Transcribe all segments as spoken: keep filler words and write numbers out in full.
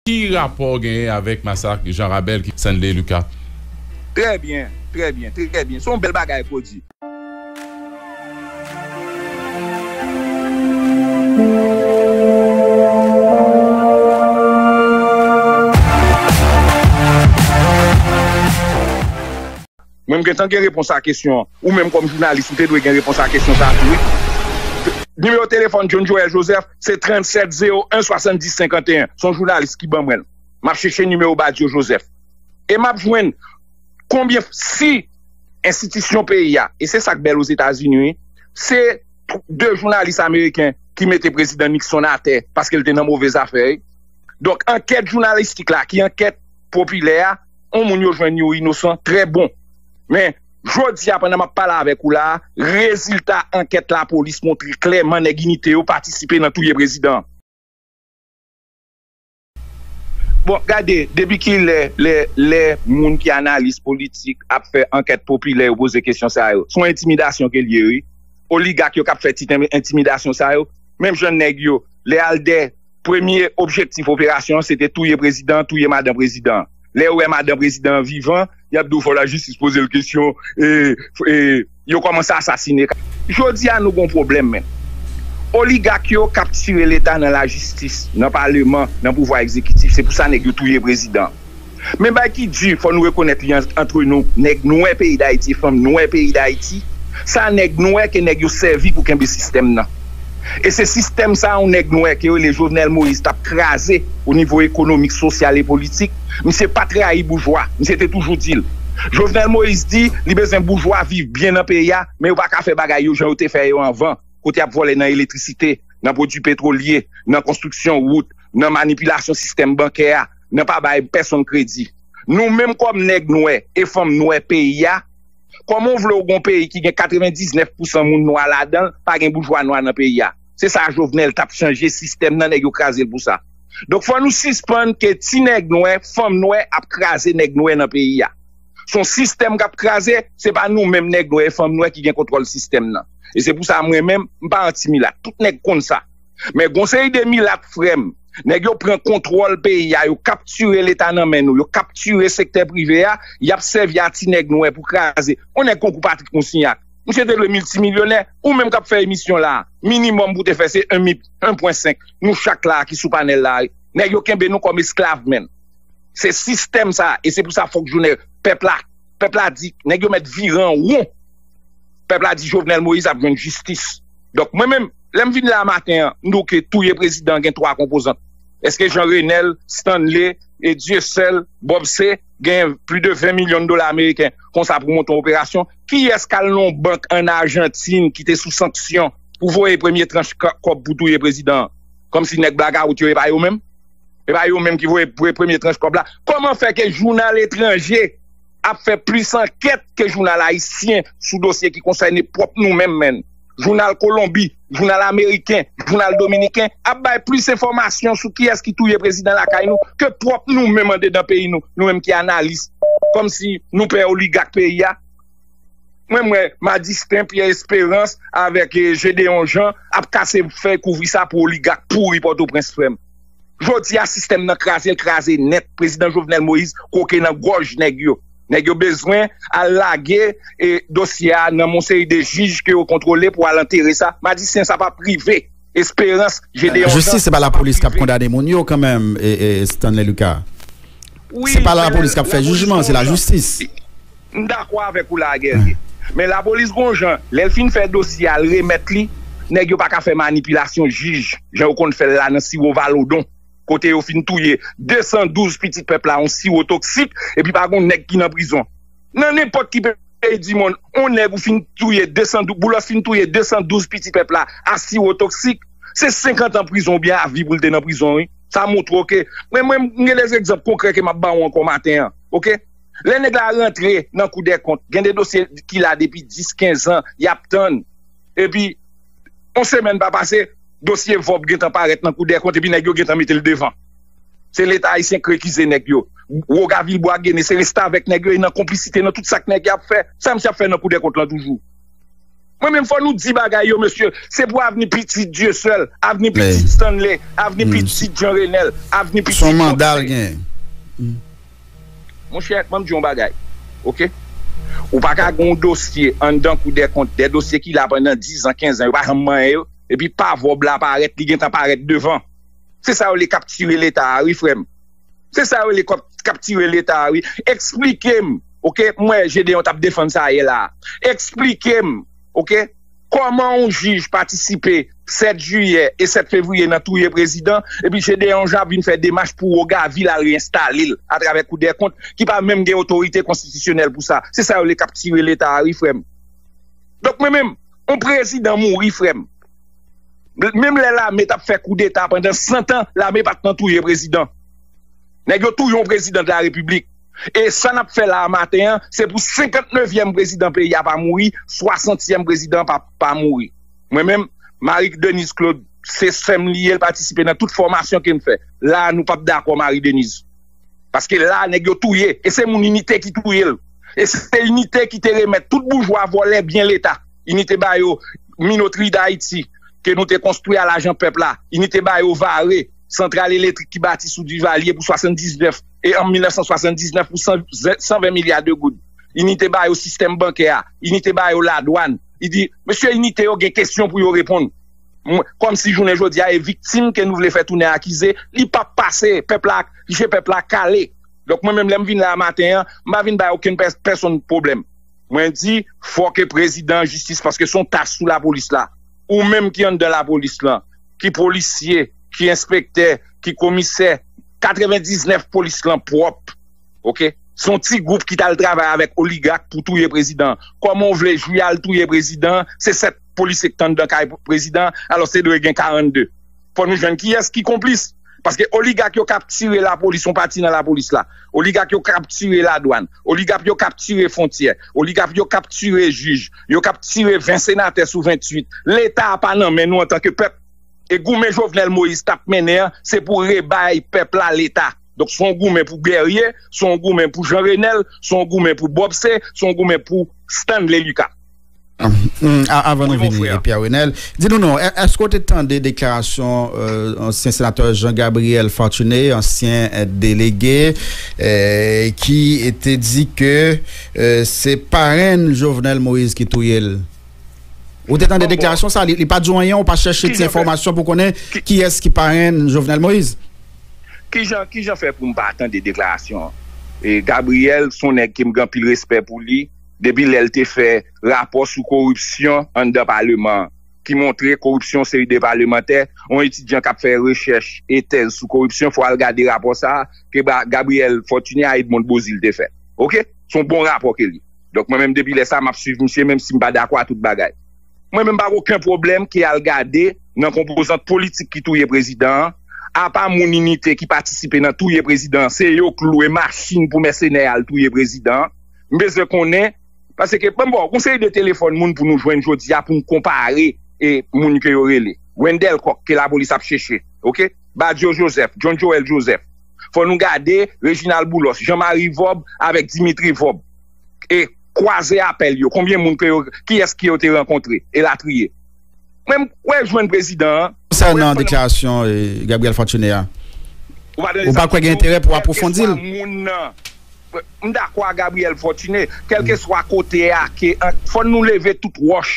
Ki rapò w genyen avèk masak Jan Rabèl ki Stanley Lucas? Trè byen, trè byen, trè byen. Se yon bèl bagay ke w di. Mwen, m gentan gen repons a kesyon an. Ou menm, kòm jounalis, ou te dwe gen repons a kesyon sa a tou, wi. Nimewo telefòn John Joël Joseph, se tranntsèt zewo en swasanndis senkanteyen. Se yon jounalis ki ban mwen l. M ap chèche nimewo Badio Joseph. E m ap jwenn konbyen, si enstitisyon peyi a, e se sa k bèl Ozetazini, wi, se de jounalis ameriken ki mete prezidan Nixon atè paske l te nan move zafè, wi. Donk, ankèt jounalistik la, ki ankèt popilè a, yon moun yo jwenn yo inosan, trè bon. Men, jodi a, pandan m ap pale avèk ou la a, rezilta ankèt lapolis montre klèman nèg inite yo patisipe nan touye prezidan an. Bon, gade, depi ki lè, lè, lè moun ki analis politik ap fè ankèt popilè yo poze kesyon sa yo? Se yon entimidasyon ke l ye, wi. Oligak yo k ap fè ti en-, entimidasyon sa yo. Menm jan nèg yo, lè al dè, premye objektif operasyon an, se te touye prezidan an, touye madan prezidan an. Lè yo wè madan prezidan an vivan, y ap di w fò lajistis poze l kesyon, e, e, yo kòmanse asasine. Jodi a, nou gon pwoblèm, men. Oligak yo kaptire Leta nan lajistis, nan paleman, nan pouvwa egzekitif. Se pou sa nèg yo touye prezidan. Men bay ki di, fò nou rekonèt li an-, antre nou, nèg nwè peyi Dayiti, fanm nwè peyi Dayiti, sa nèg nwè ke nèg yo sèvi pou kenbe sistèm nan. E se sistèm sa a, yon nèg nwè ke yo rele Jovenel Moïse t ap kraze o nivo ekonomik, sosyal e politik. Misye pa trayi boujwa. Misye te toujou di l. Jovenel Moïse di li bezwen boujwa viv byen nan peyi a, men yo pa ka fè bagay yo jan yo te fè yo anvan, kote y ap vòlè nan elektrisite, nan pwodui petwolye, nan konstriksyon wout, nan manipilasyon sistèm bankè a, nan pa bay pèsonn kredi. Nou menm kòm nèg nwè e fanm nwè peyi a, kòman w vle w gon peyi ki gen katrevendiznèf pousan moun nwa ladan l, pa gen boujwa nwa nan peyi a? Se sa Jovenel t ap chanje sistèm nan, nèg yo kraze l pou sa. Donk, fò nou sispann ke ti nèg nwè, fanm nwè ap kraze nèg nwè nan peyi a. Se yon sistèm k ap kraze, se pa nou menm nèg nwè e fanm nwè ki gen kontwòl sistèm nan. E se pou sa mwen menm, m pa anti milat. Tout nèg konn sa. Men gon seri de milat, frè m, nèg yo pran kontwòl peyi a, yo kaptire Leta nan men nou, yo kaptire sektè prive a, y ap sèvi a ti nèg nwè pou kraze. Yon nèg konkou Patrick Moussignac, misye te dwe miltimilyonè, ou menm k ap fè emisyon la a, minimòm pou te fè se en mi-, en pwen senk. Nou chak la a ki sou panèl la a, nèg yo kenbe nou kòm esklav, menn. Se sistèm sa a, e se pou sa fòk jounen pèp la, pèp la di, nèg yo mèt vire an won. Pèp la di Jovenel Moïse ap jwenn jistis. Donk, mwen menm, lè m vin la maten an, m di w ke touye prezidan an gen twa konpozant. Èske Jean Renel, Stanley, e Dieuseul, Bob C, gen plis de ven milyon dola ameriken konsa pou monte yon operasyon? Kiyès k al nan yon bank ann Ajantin ki te sou sanksyon pou voye premye tranch ka-, kòb pou touye prezidan an? Kòmsi nèg blakawout yo, e pa yo menm? E pa yo menm ki voye pre-, premye tranch kòb la? Kòman fè ke jounal etranje ap fè plis ankèt ke jounal ayisyen sou dosye ki konsène pwòp nou menm, menn? Jounal Kolonbi, jounal ameriken, jounal dominiken ap bay plis enfòmasyon sou kiyès ki touye prezidan lakay nou ke pwòp nou menm andedan peyi nou, nou menm ki analis. Kòmsi nou pè oligak peyi a. Mwen, m wè Madistin, Pierre Espérance avèk, eh, Gédéon Jean ap kase fèy kouvri sa pou oligak pouri Pòtoprens, frè m. Jodi a, sistèm nan kraze, l kraze nèt. Prezidan Jovenel Moïse kwoke nan gòj nèg yo. Nèg yo bezwen al lage, eh, dosye a nan yon seri de jij ke yo kontwole pou al antere sa. Madistin, sa p ap rive. Esperans, Gédéon Jean. Jistis, se pa lapolis k ap kondane moun yo kanmenm, e, e, Stanley Lucas. Wi, se pa lapolis k ap fè jijman, se lajistis. M dakò avèk ou la, Guerrier. Men lapolis gon jan, lè l fin fè dosye a, l remèt li, nèg yo pa ka fè manipilasyon jij, jan yo konn fè l la nan siwo Valodon, kote yo fin touye de san douz pitit pèp la, yon siwo toksik, epi pa gon nèg ki nan prizon. Nan nenpòt ki peyi di monn, yon nèg ou fin touye de san douz, Boulos fin touye de san douz pitit pèp la a siwo toksik, se senkant an prizon oubyen avi pou l te nan prizon, wi. Sa montre w ke, mwen, mwen, m gen de egzanp konkrè ke m ap ba w ankò maten an, oke? Lè nèg la rantre nan Kou dè Kont, gen de dosye ki la depi dis, kenz an, y ap tann. Epi, yon semèn pa pase, dosye Vòb gentan parèt nan Kou dè Kont, epi nèg yo gentan mete l devan. Se Leta ayisyen k rekize nèg yo. Woga, Vilbwa, Gene, se restavèk nèg yo, e nan konplisite nan tout sa k nèg yo ap fè. Sa misye ap fè nan Kou dè Kont lan toujou? Mwen menm, fò nou di bagay yo, mesye. Se pou avni pitit Dieuseul, avni pitit Stanley, avni pitit Jean Renel, avni pitit Son manda l gen. Monchè, ban m di yon bagay. Oke? Ou pa ka gen yon dosye anndan Kou dè Kont, de dosye ki la pandan diz an, kenz an, yo pa janm manyen yo, epi pa vòb la parèt, li gentan parèt devan. Se sa yo le kaptire Leta a, wi, frè m. Se sa yo le kap- kaptire Leta a, wi. Eksplike m, oke? M wè Gedeon t ap defann sa yè la. Eksplike m, oke? Kòman yon jij patisipe sèt jiyè e sèt fevriye nan touye prezidan, epi Gedeon Jean ap vin fè demach pou Rogavil al reyenstalé l atravè Kou dè Kont, ki pa menm gen otorite konstitisyonèl pou sa. Se sa yo le kaptire Leta a, wi, frè m. Donk, mwen menm, yon prezidan mouri, frè m. Menm lè lame t ap fè koudeta pandan san tan, lame pa t nan touye prezidan. Nèg yo touye yon prezidan de la repiblik. E sa n ap fè la a maten an, se pou senkantnevyèm prezidan peyi a pa mouri, swasantyèm prezidan pa, pa mouri. Mwen menm, Marie Denise Claude, se sè m li ye, l patisipe nan tout fòmasyon ke m fè. La a, nou p ap dakò Marie Denise. Paske la a, nèg yo touye, e se moun Inite ki touye l. E se Inite ki te remèt tout boujwa vòlè byen Leta. Inite ba yo minotri Dayiti, ke nou te konstwi a lajan pèp la. Inite ba yo Vare, santral elektrik ki bati sou Divalye pou swasanndiznèf, e an mil nèf san swasanndiznèf pou san, san ven milya de goud. Inite ba yo sistèm bankè a. Inite ba yo ladwàn. Li di, mesye Inite yo gen kesyon pou yo reponn. Mwen, kòmsi jounen jodi a, e viktim ke nou vle fè tounen akize, li p ap pase, pèp la, je pèp la kale. Donk, mwen menm, lè m vin la a maten an, m pa vin bay okenn pè- pèsonn pwoblèm. Mwen di, fò ke prezidan an jistis, paske se yon tach sou lapolis la. Ou menm ki anndan lapolis lan, ki polisye, ki enspektè, ki komisè, katrevendiznèf polis lan pwòp. Oke? Se yon ti gwoup ki t al travay avèk oligak pou touye prezidan an. Kòman w vle jwi al touye prezidan an? Se sèt polisye ki t anndan kay prezidan an, alò se dwe gen karannde. Fò nou jwenn kiyès ki konplis. Paske oligak yo kaptire lapolis, yon pati nan lapolis la. Oligak yo kaptire ladwàn. Oligak yo kaptire fwontyè. Oligak yo kaptire jij. Yo kaptire ven senatè sou venntuit. Leta a pa nan men nou antanke pèp. E goumen Jovenel Moïse t ap mennen an, se pou rebay pèp la Leta. Donk, se yon goumen pou Guerrier, se yon goumen pou Jean Renel, se yon goumen pou Bob C, se yon goumen pou Stanley Lucas. Avan nou vini, Pierre Renel, di nou non, èske w te tande deklarasyon ansyen senatè Jean Gabriel Fortuné, ansyen delege, ki te di ke se parenn Jovenel Moïse ki touye l? Ou te tande deklarasyon sa, li pa di w anyen, ou pa chèche ti enfòmasyon pou konnen kiyès ki parenn Jovenel Moïse? Kijan, kijan fè pou m pa tande deklarasyon an? Gabriel se yon nèg ke m gen anpil respè pou li. Depi lè l te fè rapò sou koripsyon anndan paleman an, ki montre koripsyon yon seri de palemantè, yon etidyan k ap fè rechèch e tèz sou koripsyon, fò w al gade rapò sa a ke Gabriel Fortuné a Edmonde Beauzile te fè. Oke? Se yon bon rapò ke li. Donk, mwen menm, depi lè sa a, m ap swiv misye, menm si m pa dakò a tout bagay. Mwen menm, m pa gen okenn pwoblèm ke al gade nan konpozant politik ki touye prezidan an, apa moun Inite ki patisipe nan touye prezidan an, se yo k lwe machin pou mèsenè al touye prezidan an. M bezwen konnen, paske, ban m ba w, gon seri de telefòn moun pou nou jwenn jodi a pou n konpare e moun ke yo rele. Wendell Coq, ke lapolis ap chèche, oke? Badio Joseph, John Joel Joseph. Fò nou gade Reginald Boulos, Jean Marie Vorbe avèk Dimitri Vorbe. E kwaze apèl yo, konbyen moun ke yo, kiyès ke yo te rankontre, elatriye. Mwen, m kwè jwenn prezidan an. Konsènan deklarasyon Gabriel Fortuné a, ou pa kwè gen enterè pou w apwofondi l? M dakò a Gabriel Fortuné, kèlkeswa kote a ke, fò nou leve tout wòch.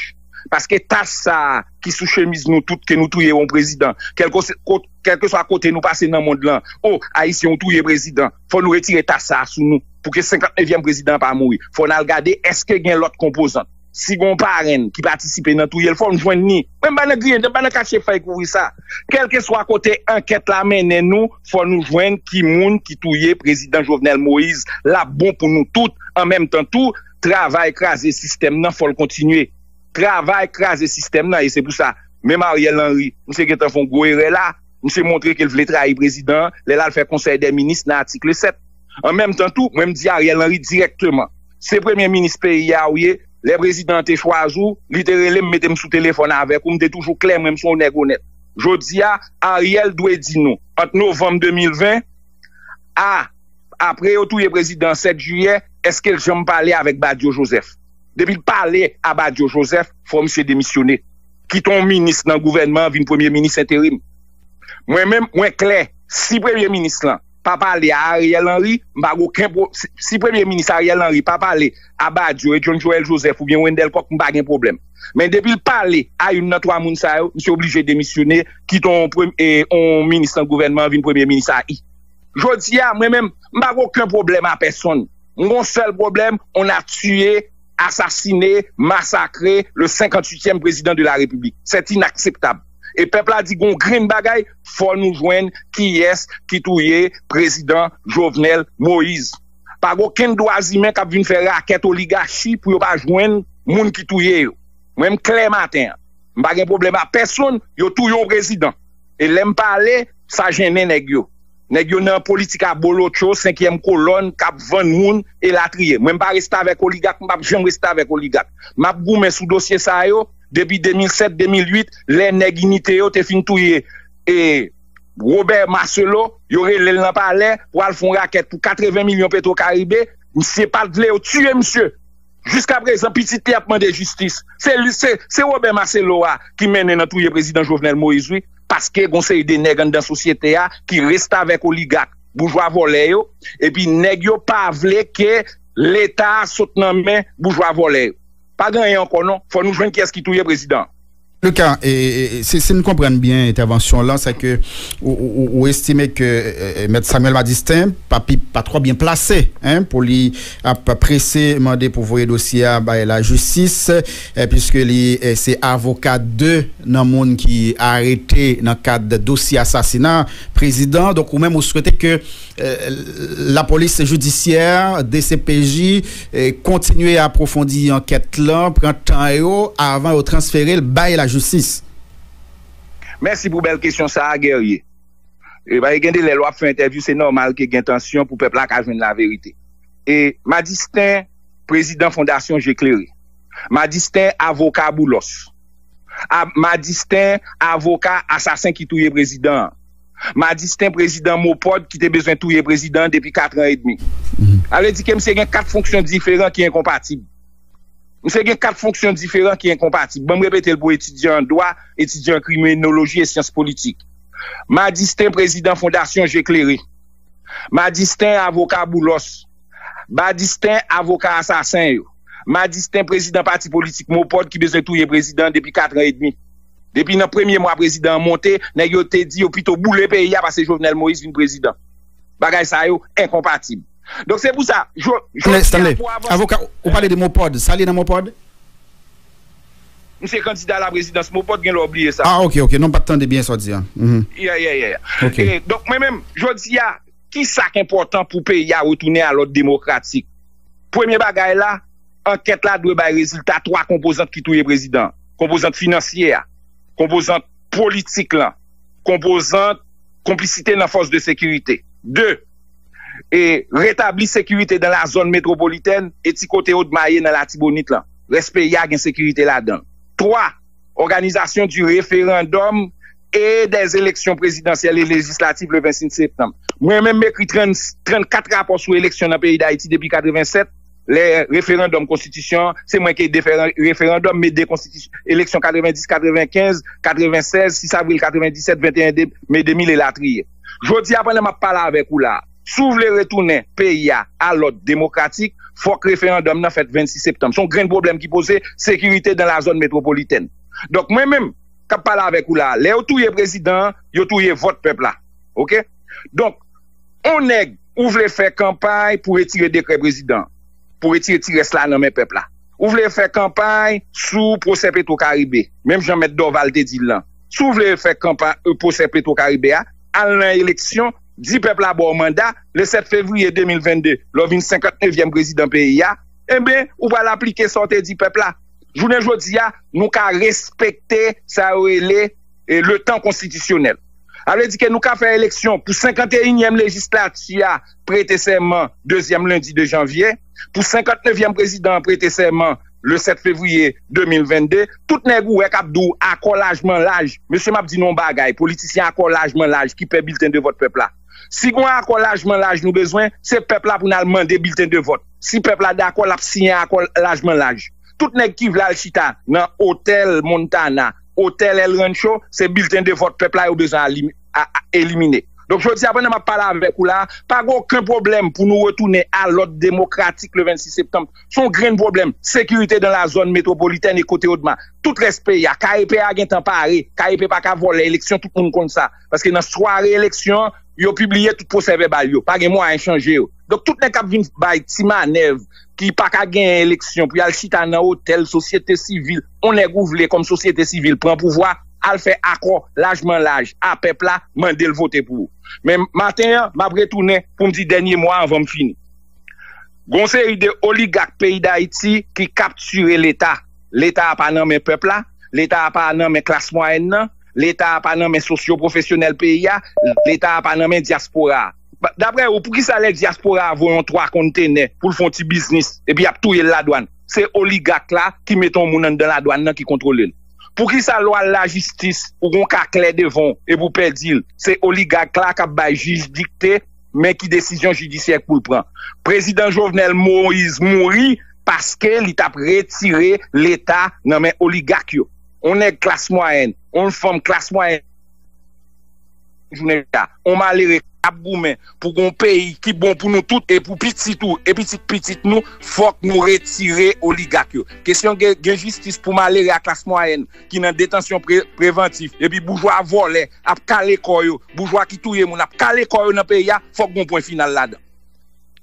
Paske tach sa a ki sou chemiz nou tout, ke nou touye yon prezidan, kèlkeswa kote nou pase nan mond lan, o, Ayisyen, ou touye prezidan, fò nou retire tach sa a sou nou pou ke senkantnevyèm prezidan an pa mouri. Fò n al gade èske gen lòt konpozant. Si gen yon parenn ki patisipe nan touye l, fò m jwenn li. Mwen m pa nan griyen, m pa nan kache fèy kouvri sa. Kèlkeswa kote ankèt la mennen nou, fò nou jwenn ki moun ki touye prezidan Jovenel Moïse. L ap bon pou nou tout. An menm tan tou, travay kraze sistèm nan, fò l kontinye. Travay kraze sistèm nan, e se pou sa, menm Ariel Henry, misye gentan fè yon gwo erè la. Misye montre ke l vle trayi prezidan an lè l al fè konsèy dè minis nan atik sèt. An menm tan tou, mwen m di Ariel Henry dirèkteman, se premye minis peyi a ou ye, lè prezidan an te chwazi w, li te rele m, mete m sou telefòn avèk ou, m te toujou klè, mwen m se yon nèg onèt. Jodi a, Ariel dwe di nou, ant novanm de mil ven a apre yo touye prezidan an sèt jiyè, èske l janm pale avèk Badio Joseph? Depi l pale a Badio Joseph, fò misye demisyone. Kite yon minis nan gouvènman an vin premye minis enterim. Mwen menm, mwen klè, si premye minis lan pa pale a Ariel Henry, m pa gen okenn pwo-, si, si premye minis Ariel Henry pa pale a Badio e John Joel Joseph oubyen Wendell Coq, m pa gen pwoblèm. Men depi l pale a youn nan twa moun sa yo, misye oblije demisyone, kite yon prem-, e, yon minis nan gouvènman an vin premye minis a i. Jodi a, mwen menm, m pa gen okenn pwoblèm a pèsonn. M gen yon sèl pwoblèm, on a tué, assassiné, massacré le cinquante-huitième président de la République. C'est inacceptable. E pèp la di gon grenn bagay, fò nou jwenn kiyès ki touye prezidan Jovenel Moïse. Pa gen okenn dwa imen k ap vin fè rakèt oligachi pou yo pa jwenn moun ki touye yo. Mwen, m klè maten an. M pa gen pwoblèm a pèsonn, yo touye yon prezidan. E lè m pale, sa jennen nèg yo. Nèg yo nan politik abolotcho, senkyèm kolòn, k ap vann moun, elatriye. Mwen, m pa restavèk oligak, m p ap janm restavèk oligak. M ap goumen sou dosye sa yo depi de mil sèt, de mil uit, lè nèg Inite yo te fin touye, e, Robert Marcelo, yo rele l nan palè pou al fè yon rakèt pou katreven milyon Petro Caribe. Misye pa t vle yo tiye misye. Jiskaprezan, pitit li ap mande jistis. Se li, se, se Robert Marcelo a ki mennen nan touye prezidan Jovenel Moïse, wi. Paske gon seri de nèg anndan sosyete a ki restavèk oligak, boujwa vòlè yo, epi nèg yo pa vle ke Leta sot nan men boujwa vòlè yo. Pa gen anyen ankò non, fò nou jwenn kiyès ki touye prezidan. Luka, e, e, e, si, si n konprann byen entèvansyon w lan, se ke ou, ou, ou, ou estime ke, e, e, Mèt Samuel Madistin pa pi, pa twò byen plase, en, pou li ap prese mande pou voye dosye a bay lajistis, e, piske li, e, se avoka de nan moun ki arete nan kad dosye asasina prezidan. Donk, ou menm, ou swete ke, e, lapolis jidisyè, D C P J, e, kontinye apwofondi ankèt lan, pran tan yo, avan yo transfere l bay lajistis. Mèsi pou bèl kesyon sa a, Guerrier. E, paske gen de lè, lè w ap fè entèvyou, se nòmal ke gen tansyon pou pèp la ka jwenn laverite. E, Madistin, prezidan Fondasyon Je Klere. Madistin, avoka Boulos. A, Madistin, avoka asasen ki touye prezidan an. Madistin, prezidan Mopod ki te bezwen touye prezidan an depi kat an edmi. Sa vle di ke misye gen kat fonksyon diferan ki enkonpatib. Misye gen kat fonksyon diferan ki enkonpatib. Ban m repete l pou etidyan an dwa, etidyan an kriminoloji e syans politik. Madistin, prezidan Fondasyon Je Klere. Madistin, avoka Boulos. Madistin, avoka asasen yo. Madistin, prezidan pati politik Mopod ki bezwen touye prezidan an depi kat an edmi. Depi nan premye mwa prezidan an monte, nèg yo te di yo pito boule peyi a pase Jovenel Moïse vin prezidan. Bagay sa yo enkonpatib. Donk, se pou sa, jo-, Stanley, jodi a, Stanley, pou avanse, avoka, ou pale de Mopod. Sa li nan Mopod? Misye kandida laprezidans Mopod, gen lè w bliye sa. Ah, ok, ok. Non, m pa t tande byen sa w di a. Mhm. Yeah, yeah, yeah, yeah. Ok. E, donk, mwen menm, jodi a, ki sa k enpòtan pou peyi a retounen a lòd demokratik? Premye bagay la, ankèt la dwe bay rezilta twa konpozant ki touye prezidan an. Konpozant finansye a, konpozant politik lan, konpozant konplisite nan fòs de sekirite. De, e retabli sekirite nan la zòn metwopolitèn e ti kote Odma ye nan Latibonit lan. Rès peyi a gen sekirite ladan l. Twa, organisation du référendum et des élections présidentielles et législatives le vingt-six septembre. Mwen menm, m ekri trant, trannkat rapò sou eleksyon nan peyi Dayiti depi katrevennsèt. Lè referandòm konstitisyon an, se mwen ki defè referandòm, men de konstitisyon, eleksyon katrevendis, katrevenkenz, katrevensèz, sis avril katrevendisèt, venteyen de, me de mil elatriye. Jodi a, pandan m ap pale avèk ou la, si w vle retounen peyi a a lòd demokratik, fòk referandòm nan fèt vennsis septanm. Se yon grenn pwoblèm ki poze, sécurité dans la zone métropolitaine. Donk, mwen menm, k ap pale avèk ou la, lè yo touye prezidan an, yo touye vòt pèp la. Oke? Donk, yon nèg, ou vle fè kanpay pou retire dekrè prezidan, pou retire ti rès la nan men pèp la. Ou vle fè kanpay sou pwosè Petro Caribe, menm jan Mèt Dorval te di l lan. Si w vle fè kanpay, e, pwosè Petro Caribe a, al nan eleksyon, di pèp la ba w manda, le sèt fevriye de mil vennde, lè w vin senkantnevyèm prezidan peyi a, enben, ou pral aplike sa w te di pèp la. Jounen jodi a, nou ka respekte sa yo rele, e, le tan konstitisyonèl. Sa vle di ke nou ka fè eleksyon pou senkanteyinyèm lejislati a prete sèman dezyèm lendi de janvye, pou senkantnevyèm prezidan an prete sèman le sèt fevriye de mil vennde. Tout nèg ou wè k ap di w akò lajman laj, mesye, m ap di nou yon bagay, politisyen, akò lajman laj ki pè bilten de vòt pèp la. Si gon akò lajman laj nou bezwen, se pèp la pou n al mande bilten de vòt. Si pèp la dakò, l ap siyen akò lajman laj. Tout nèg ki vle al chita nan otèl Montana, otèl El Rancho, se bilten de vòt pèp la yo bezwen a, a, a elimine. Donk, jodi a, pandan m ap pale avèk ou la, pa gen okenn pwoblèm pou nou retounen a lòd demokratik le vennsis septanm. Se yon grenn pwoblèm sekirite dan la zòn metwopolitèn e kote odma. Tout rès peyi a, K E P a gentan pare, K E P pa ka vòlè eleksyon, tout moun konn sa. Paske nan sware eleksyon, yo pibliye tout pwosè vèbal yo, pa gen mwayen chanje yo. Donk, tout nèg k ap vin bay ti manèv, ki pa ka genyen eleksyon, pou y al chita nan otèl sosyete sivil, yon nèg ou vle kòm sosyete sivil pran pouvwa, al fè akò lajman laj a pèp la, mande l vote pou ou. Men maten an, m ap retounen pou m di dènye mo a anvan m fini. Gon seri de oligak peyi Dayiti ki kaptire Leta. Leta a pa nan men pèp la, Leta a pa nan men klas mwayèn nan, Leta a pa nan men sosyo-pwofesyonèl peyi a, Leta a pa nan men dyaspora a. Ba- Daprè ou, poukisa lè dyaspora a voye yon twa kontenè pou l fè yon ti biznis, epi y ap touye l ladwann? Se oligak la ki mete yon moun anndan ladwann nan ki kontwole l. Poukisa lwa lajistis, ou gon ka klè devan w, epi w pèdi l? Se oligak la k ap bay jij dikte, men ki desizyon jidisyè pou l pran. Prezidan Jovenel Moïse mouri paske li t ap retire Leta nan men oligak yo. On nèg klas mwayèn, on fanm klas mwayèn, jounen jodi a, on malere k ap goumen pou gon peyi ki bon pou nou tout e pou pitit ou e pitit pitit nou, fòk nou retire oligak yo. Kesyon gen, gen jistis pou malere a klas mwayèn ki nan detansyon pre, prevantif, epi boujwa vòlè ap kale kò yo, boujwa ki touye moun ap kale kò yo nan peyi a, fòk gon pwen final ladan.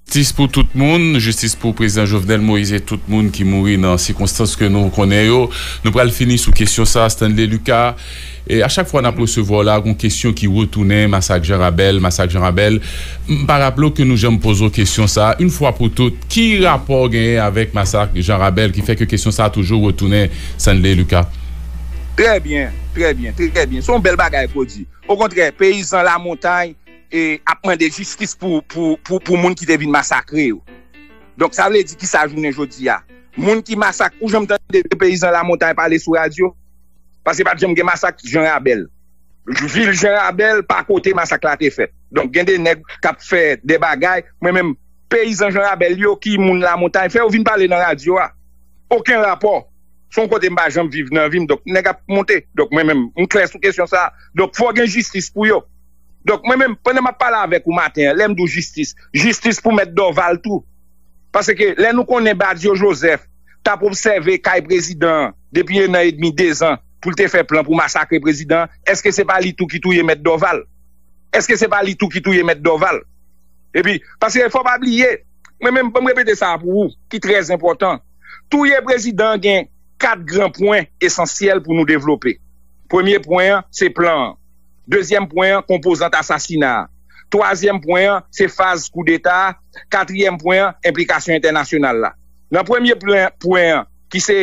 Jistis pou tout moun, jistis pou prezidan Jovenel Moïse e tout moun ki mouri nan sikonstans ke nou konnen yo. Nou pral fini sou kesyon sa, Stanley Lucas. E a chak fwa n ap resevwa w la, gon kesyon ki retounen, masak Jan Rabèl, masak Jan Rabèl. M pa raple w ke nou janm poze w kesyon sa, yon fwa pou tout, ki rapò w genyen avèk masak Jan Rabèl ki fè ke kesyon sa toujou retounen, Stanley Lucas? Trè byen, trè byen, trè byen. Se yon bèl bagay ke w di. Okontrè, peyizan Lamontay e ap mande jistis pou, pou, pou, pou moun ki te vin masakre yo. Donk, sa vle di ki sa jounen jodi a? Moun ki masak, ou janm tande peyizan Lamontay pale sou radyo? Paske pa t janm gen masak Jan Rabèl. Vil Jan Rabèl pa kote masak la te fèt. Donk, gen de nèg k ap fè de bagay. Mwen menm, peyizan Jan Rabèl yo ki moun Lamontay fè yo vin pale nan radyo a. Okenn rapò. Se yon kote m pa janm viv nan vi m. Donk, nèg ap monte. Donk, mwen menm, m klè sou kesyon sa a. Donk, fò gen jistis pou yo. Donk, mwen menm, pandan m ap pale avèk ou maten an, lè m di w jistis, jistis pou mèt Dòval tou. Paske lè nou konnen Badio Joseph t ap obsève kay prezidan an depi en an edmi, dezan, pou l te fè plan pou masakre prezidan an, èske se pa li tou ki touye mèt Dòval? Èske se pa li tou ki touye mèt Dòval? Epi, paske fò pa bliye, mwen menm, ban m repete sa a pou ou, ki trè enpòtan. Touye prezidan an gen kat gran pwen esansyèl pou nou devlope. Premye pwen an, se plan an. Dezyèm pwen an, konpozant asasina a. Twazyèm pwen an, se faz koudeta a. Katriyèm pwen an, enplikasyon entènasyonal la. Nan premye pwen, pwen an, ki se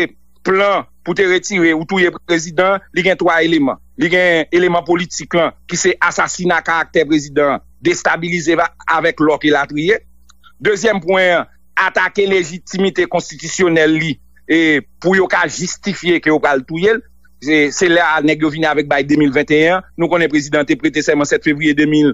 plan pou te retire ou touye prezidan an, li gen twa eleman. Li gen eleman politik lan, ki se asasina karaktè prezidan an, destabilize avèk lòk elatriye. Dezyèm pwen an, atake lejitimite konstitisyonèl li e pou yo ka jistifye ke yo pral touye l. Se, se lè a nèg yo vini avèk bay de mil venteyen an. Nou konnen prezidan an te prete sèman sèt fevriye de mil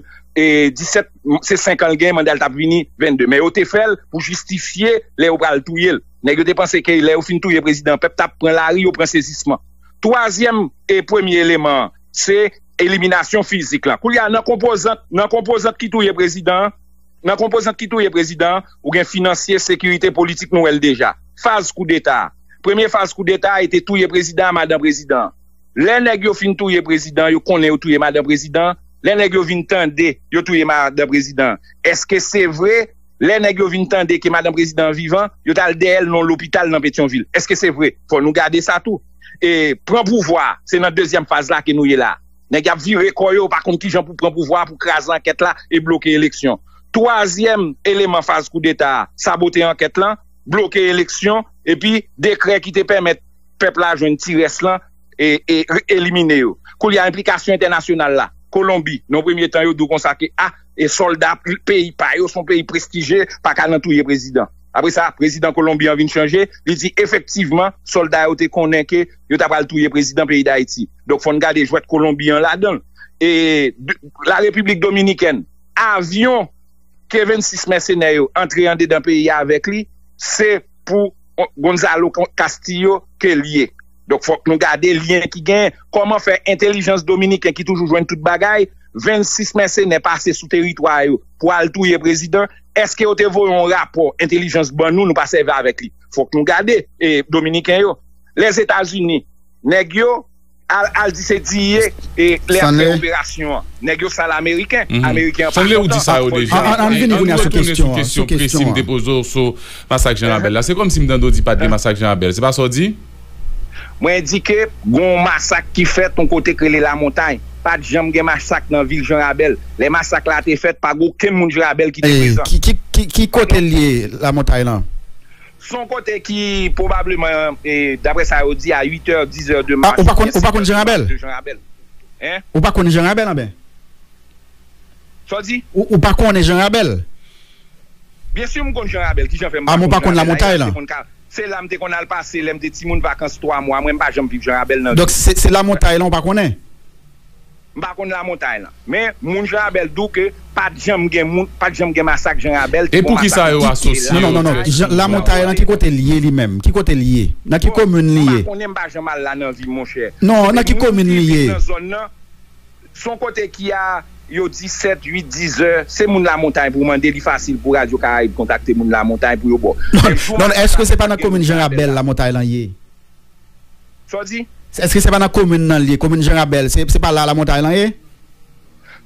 disèt, se senk an l gen, manda l t ap vini vennde. Men yo te fè l pou jistifye lè yo pral touye l. Nèg yo te panse ke lè yo fin touye prezidan an, pèp t ap pran lari, yo pran sezisman. Twazyèm e premye eleman an, se eliminasyon fizik lan. Koulye a, nan konpozant, nan konpozant ki touye prezidan an, nan konpozant ki touye prezidan an, ou gen finansye, sekirite, politik, nou wè l deja. Faz koudeta a. Premye faz koudeta a, e te touye prezidan an, madan prezidan an. Lè nèg yo fin touye prezidan an, yo konnen yo touye madan prezidan an. Lè nèg yo vin tande yo touye madan prezidan an. Èske se vre? Lè nèg yo vin tande ke madan prezidan an vivan, yo t al dèyè l nan yon lopital nan Petyonvil. Èske se vre? Fò nou gade sa tou. E pran pouvwa a, se nan dezyèm faz la ke nou ye la. Nèg y ap vire kò yo, yo pa konn kijan pou pran pouvwa a, pou kraze ankèt la e bloke eleksyon. Twazyèm eleman faz koudeta a, sabote ankèt lan, bloke eleksyon, epi dekrè ki te pèmèt pèp la jwenn ti rès lan e, e elimine yo. Koulye a, enplikasyon entènasyonal la, Kolonbi, nan yon premye tan, yo di w konsa ke, a, e sòlda peyi pa yo, se yon peyi prestije, pa ka nan touye prezidan. Apre sa, prezidan Kolonbi an vin chanje, li di efektivman, sòlda yo te konnen ke yo ta pral touye prezidan peyi Dayiti. Donk, fò n gade jwèt Kolonbi an ladan l. E, de, Larepiblik Dominikèn, avyon ke vennsis mèsenè yo antre andedan peyi a avèk li, se pou Gonzalo Castillo ke l ye. Donk, fòk nou gade lyen ki genyen. Kòman fè entèlijans dominiken ki toujou jwenn tout bagay, vennsis mèsenè pase sou teritwa yo pou al touye prezidan? Èske yo te voye yon rapò entèlijans ban nou, nou pa sèvi avèk li? Fòk nou gade, e, dominiken yo. Lèzetazini, nèg yo al, al di se D E A e lè y ap fè operasyon an. Nèg yo sal ameriken. Ameriken an pa kontan. Sanble ou di sa yo deja. An, an, an vini kounye a sou kesyon an, sou kesyon an. Presi m te poze w sou masak Jan Rabèl la. Se kòmsi m tande w di pa t gen masak Jan Rabèl. Se pa sa w di? Mwen di ke gon masak ki fèt yon kote k rele Lamontay. Pa t janm gen masak nan vil Jan Rabèl. Lè masak la te fèt, pa gen okenn moun Jan Rabèl ki te prezan. Ki, ki, ki, ki kote l ye, Lamontay lan? Se yon kote ki pwobableman, e, daprè sa yo di, a uit è, diz è de mach. Ah, ou pa konn, ou pa konn Jan Rabèl? Jan Rabèl. Hein? Ou pa konn Jan Rabèl, anben? Sa w di? Ou, ou pa konnen Jan Rabèl? Byen si m konn Jan Rabèl, ki jan fè m pa konn Jan Rabèl? Ah, men ou pa konn Lamontay lan? Se la m te konn al pase lè m te timoun vakans twa mwa. Mwen, m pa janm viv Jan Rabèl nan vi m. Donk, se, se Lamontay lan ou pa konnen? M pa konn Lamontay lan. Men, moun Jan Rabèl di w ke pa t janm gen moun, pa t janm gen masak Jan Rabèl, te gon masak ki te la. E pou ki sa yo asosye yo? Non, non, non, non. Lamontay lan, ki kote l ye li menm? Ki kote l ye? Nan ki komin li ye? M pa konnen, m pa janm al la nan vi m, monchè. Non, nan ki komin li ye? Nan zòn nan, se yon kote ki a, yo di sèt, uit, diz è. Se moun Lamontay pou w mande, li fasil pou Radyo Karayib kontakte moun Lamontay pou yo ba w. Non, non, èske se pa nan komin Jan Rabèl Lamontay lan ye? Sa w di? Èske se pa nan komin nan l ye? Komin Jan Rabèl, se, se pa la Lamontay lan ye?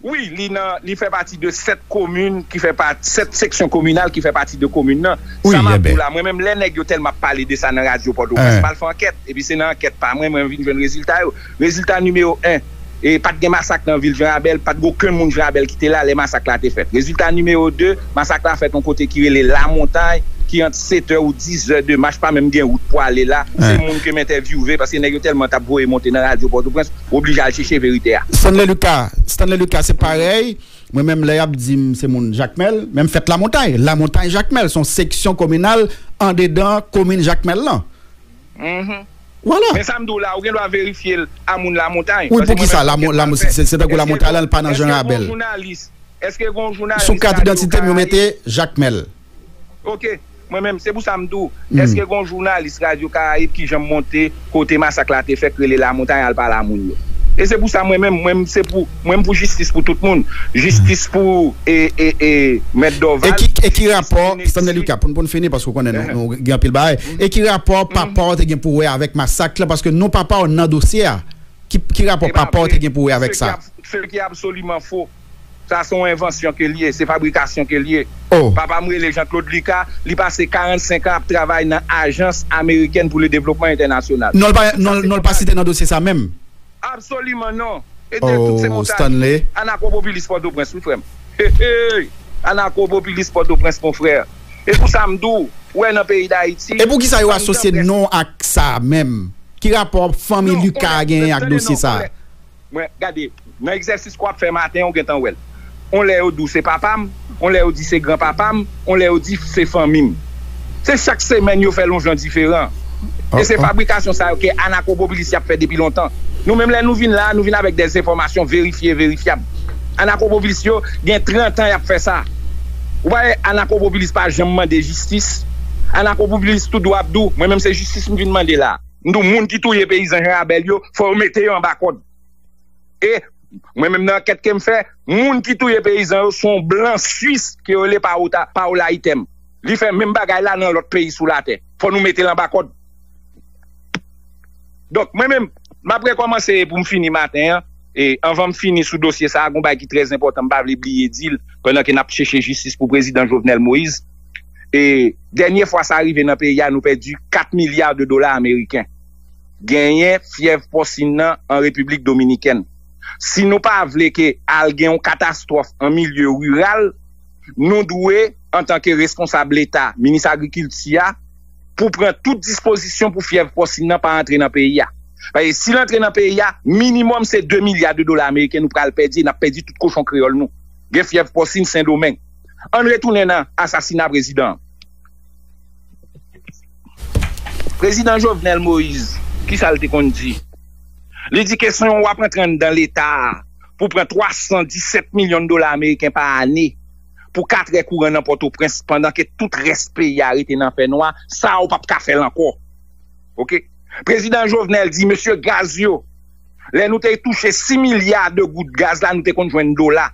Wi, li nan, li fè pati de sèt komin ki fè pati, sèt seksyon kominal ki fè pati de komin nan. Sa m ap di w la, mwen menm, lè nèg yo tèlman ap pale de sa nan radyo Pòtoprens, m al fè ankèt. Epi se nan ankèt pa mwen, mwen vin jwenn rezilta yo. Rezilta nimewo en, e pa t gen masak nan vil Jan Rabèl, pa t gen okenn moun Jan Rabèl ki te la lè masak la te fèt. Rezilta nimewo de, masak la fèt yon kote ki rele Lamontay, ki ant sèt è ou diz è de mach, pa menm gen wout pou ale la. Se moun ke m entèvyouve, paske nèg yo tèlman t ap voye monte nan radyo Pòtoprens, oblije al chèche verite a. Stanley Lucas, Stanley Lucas, se parèy. Mwen menm, lè y ap di m se moun Jakmèl, men m fèt Lamontay. Lamontay Jakmèl, se yon seksyon kominal andedan komin Jakmèl lan. Vwala. Men sa m di w la, ou gen dwa verifye l a moun Lamontay. Wi, poukisa? Se, se tankou Lamontay lan, l pa nan Jan Rabèl. Èske gon jounalis, èske gon jounalis sou kat idantite m, yo mete Jakmèl. Ok, mwen menm, se pou sa m di w. Èske gon jounalis Radyo Karayib ki janm monte kote masak la te fèt, rele Lamontay, al pale a moun yo? E se pou sa mwen menm, mwen, se pou, mwen, m pou jistis pou tout moun. Jistis pou, e, e, e, Mèt Dorval. E ki, e ki rapò, Stanley Lucas, pou n, pou n fini, paske w konnen nou, nou gen anpil bagay. E ki rapò papa w te gen pou wè avèk masak la, paske non papa w nan dosye a? Ki, ki rapò papa w te gen pou wè avèk sa? Se ki ab-, se ki absoliman fo. Sa se yon envansyon ke l ye, se fabrikasyon ke l ye. Papa m rele Jean Claude Lucas, li pase karannsenk an ap travay nan Ajans Amerikèn pou le Devlopman Entènasyonal. Non, l pa, non, non, l pa site nan dosye sa menm. Absoliman non. E de tout se montay. Anakopopilis Pòtoprens, wi, frè m. Hey, hey. Anakopopilis Pòtoprens, mon frè. E pou sa m di w, ou wè nan peyi Dayiti, e pou ki sa yo asosye non ak sa menm? Ki rapò fanmi Lucas genyen ak dosye sa? Mwen, gade, nan egzèsis ke w ap fè maten an, ou gentan wè l. On lè yo di w se papa m, on lè yo di se granpapa m, on lè yo di se fanmi m. Se chak semèn yo fè l yon jan diferan. E se fabrikasyon sa yo ke anakopopilis y ap fè depi lontan. Nou menm, lè nou vin la a, nou vin avèk dè enfòmasyon verifye, verifyab. Anakopopilis yo gen trant an y ap fè sa. Ou pa wè anakopopilis pa janm mande jistis? Anakopopilis tou dwa ap di w, mwen menm se jistis m vin mande la a. M di w, moun ki touye peyizan Jan Rabèl yo, fò yo mete yo anba kòd. E mwen menm nan ankèt ke m fè, moun ki touye peyizan yo se yon blan swis ke yo rele Paola, Paola Item. Li fè menm bagay la nan lòt peyi sou latè. Fò nou mete l anba kòd. Donk, mwen menm, m ap rekòmanse pou m fini maten an. E anvan m fini sou dosye sa a, gon bagay ki trè enpòtan, m pa vle bliye di l, pandan ke n ap chèche jistis pou prezidan Jovenel Moïse. E dènye fwa sa rive nan peyi a, nou pèdi kat milya de dola ameriken. Genyen fyèv pòsin nan an Repiblik Dominikèn. Si nou pa vle ke al gen yon katastwòf an milye riral, nou dwe, antanke responsab Leta, minis agrikilti a, pou pran tout dispozisyon pou fyèv pòsin nan pa antre nan peyi a. Paske si l antre nan peyi a, minimòm se de milya de dola ameriken nou pral pèdi, e n ap pèdi tout kochon kreyòl nou. Gen fyèv pòsin Sendomeng. Ann retounen nan asasina prezidan an. Prezidan Jovenel Moïse, ki sa l te konn di? Li di ke se yon w ap antre anndan Leta a pou pran twa san disèt milyon dola ameriken pa ane pou katrè kouran nan Pòtoprens, pandan ke tout rès peyi a rete nan fènwa, sa a ou p ap ka fè l ankò. Oke? Prezidan Jovenel di, mesye gaz yo, lè nou te touche sis milya de goud gaz la, nou te konn jwenn dola.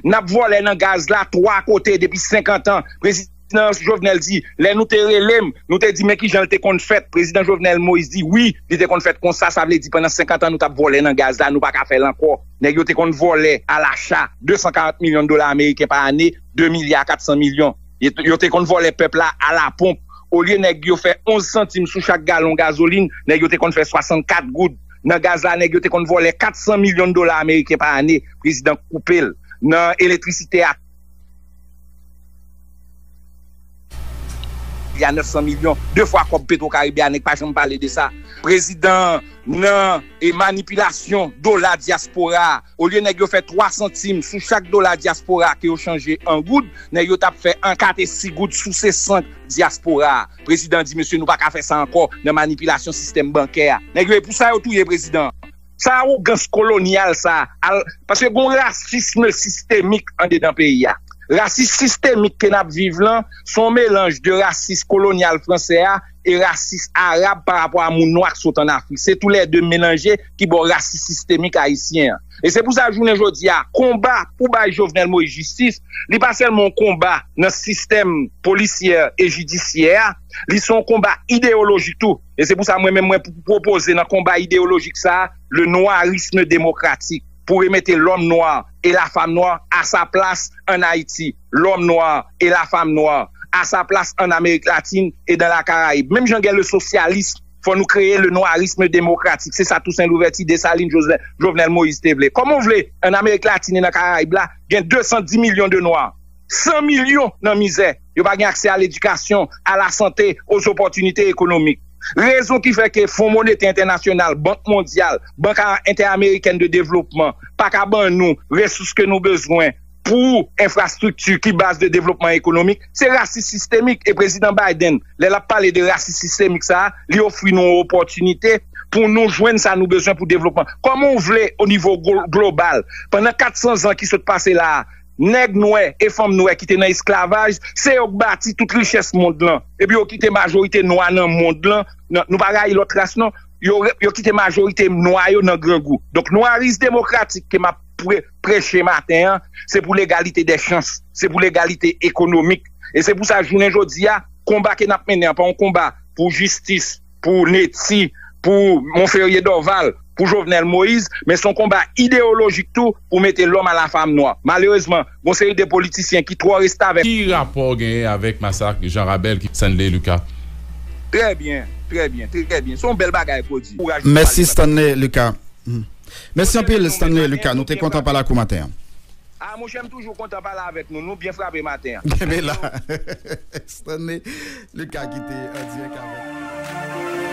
N ap vòlè nan gaz la twa kote depi senkant an. Prezidan Jovenel di, lè nou te rele m, nou te di men kijan l te konn fèt. Prezidan Jovenel Moïse di, wi, li te konn fèt konsa, sa vle di pandan senkant an nou t ap vòlè nan gaz la, nou pa ka fè l ankò. Nèg yo te konn vòlè alacha de san karant milyon dola ameriken pa ane, de milya kat san milyon. Yo te konn vòlè pèp la alaponp. Olye nèg yo fè onz santim sou chak galon gazolin, nèg yo te konn fè swasannkat goud. Nan gaz la, nèg yo te konn vòlè kat san milyon dola ameriken pa ane. Prezidan koupe l. Nan elektrisite a, y a nèf san milyon, de fwa kòb Petro Caribe a, nèg pa janm pale de sa. Prezidan nan e manipilasyon dola dyaspora a. Olye nèg yo fè twa santim sou chak dola dyaspora ke yo chanje an goud, nèg yo t ap fè an kat e sis goud sou se san dyaspora a. Prezidan di, mesye, nou pa ka fè sa ankò nan manipilasyon sistèm bankè a. Nèg yo, e pou sa yo touye prezidan an. Sa awogans kolonyal sa a, al, paske gon rasism sistemik andedan peyi a. Rasis sistemik ke n ap viv lan, se yon melanj de rasis kolonyal fransè a e rasis arab pa rapò a moun nwa k sot ann Afrik. Se toulède melanje ki ba w rasis sistemik ayisyen an. E se pou sa, jounen jodi a, konba pou bay Jovenel Moïse jistis, li pa sèlman yon konba nan sistèm polisyè e jidisyè a, li se yon konba ideyolojik tou. E se pou sa, mwen menm, mwen pwopoze nan konba ideyolojik sa a, le noirisme démocratique, pou remete lòm nwa e la fam nwa a sa plas ann Ayiti, lòm nwa e la fam nwa a sa plas ann Amerik Latin e dan la Karayib. Menm jan gen le sosyalism, fò nou kreye le noirisme démocratique. Se sa Toussaint Louverture, Dessalines, Joseph, Jovenel Moïse te vle. Kòman w vle ann Amerik Latin e nan Karayib la, gen de san dis milyon de nwa, san milyon nan mizè, yo pa gen aksè a ledikasyon, a la sante, aux opportunités économiques. Rezon ki fè ke Fon Monetè Entènasyonal, Bank Mondyal, Bank Entèamerikèn de Devlopman pa ka ban nou resous ke nou bezwen pou enfrastrikti ki baz de devlopman ekonomik, se rasis sistemik. E prezidan Biden, lè l ap pale de rasis sistemik sa a, li ofri nou yon opòtinite pou nou jwenn sa nou bezwen pou devlopman. Kòman w vle, o nivo glo-, global, pandan kat san zan ki sot pase la a, nèg nwè e fanm nwè ki te nan esklavaj, se yo k bati tout richès mond lan. Epi yo kite majorite nwa nan mond lan, nan, nou pa rayi lòt ras non, yo, yo kite majorite nwa yo nan grangou. Donk, nwaris demokratik ke m ap pre-, preche maten an, se pou legalite dè chans, se pou legalite ekonomik. E se pou sa, jounen jodi a, konba ke n ap mennen an pa yon konba pou jistis, pou Netty, pou Monferrier Dorval, pou Jovenel Moïse, men se yon konba ideyolojik tou pou mete lòm a la fam nwa. Malerezman, gon seri de politisyen ki twò restavèk. Ki rapò w genyen avèk masak Jan Rabèl ki Stanley Lucas? Trè byen, trè byen, trè byen. Se yon bèl bagay, Kodi. Kouraj pou Mali. Mèsi, Stanley Lucas. Hmm. Mèsi anpil, Stanley Lucas. Nou te kontan pale ak ou maten an. Ah, monchè, m toujou kontan pale avèk nou. Nou byen frape maten an. Kenbe la. Stanley Lucas ki te an dirèk avèk